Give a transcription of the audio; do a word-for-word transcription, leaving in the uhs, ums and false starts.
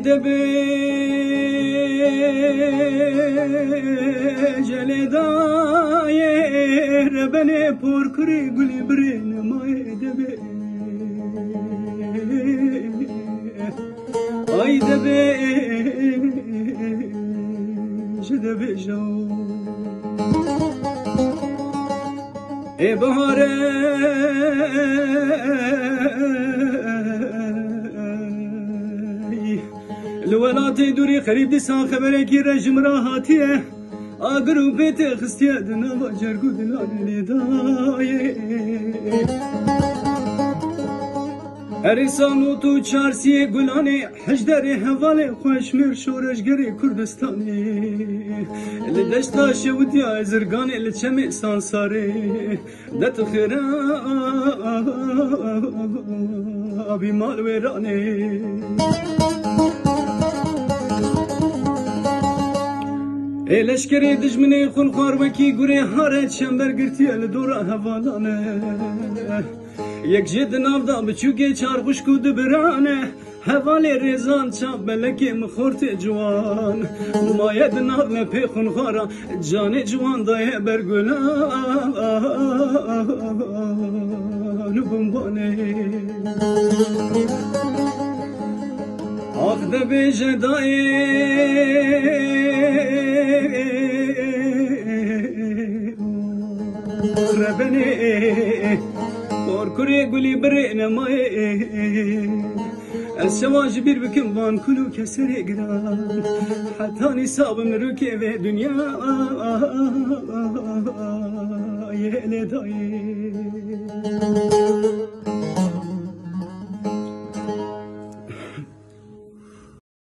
Debe celê dayê rebenê porkurê gulî birê nemayê debe. Ay debe ji debe jew. Ê bihare li welatê dûrî xerîb dîsa xeberekî re ji min re hatiye. Agir û pê tê xistiye di nava cerg û dilanê lê dayê. Herêsa not û çar siyê gulanê, hejderê hevalê xweşmêr şoreşgerê Kurdistanê. Li deşta şewitiya zirganê, li çemê Sansarê. Detixêre abî mal wêranê. Ê leşkerê dijminê xunxwar wekî gurê hare çember girtiye li dora hevalan e. Yek jê di nav da biçûkê çar xwişk û du biran e. Hevalê rêzan çav belekê min xortê ciwan. Maye di nav lepê xunxwara canê ciwan daye ber gulan û bimbanê. Ax dibêje dayê rebenê porkurê gulî birê nemayê. Ez şewan ji bîr bikim van kul û keserê giran. Heta nîsa bim rûkê vê dinya yê lê dayê.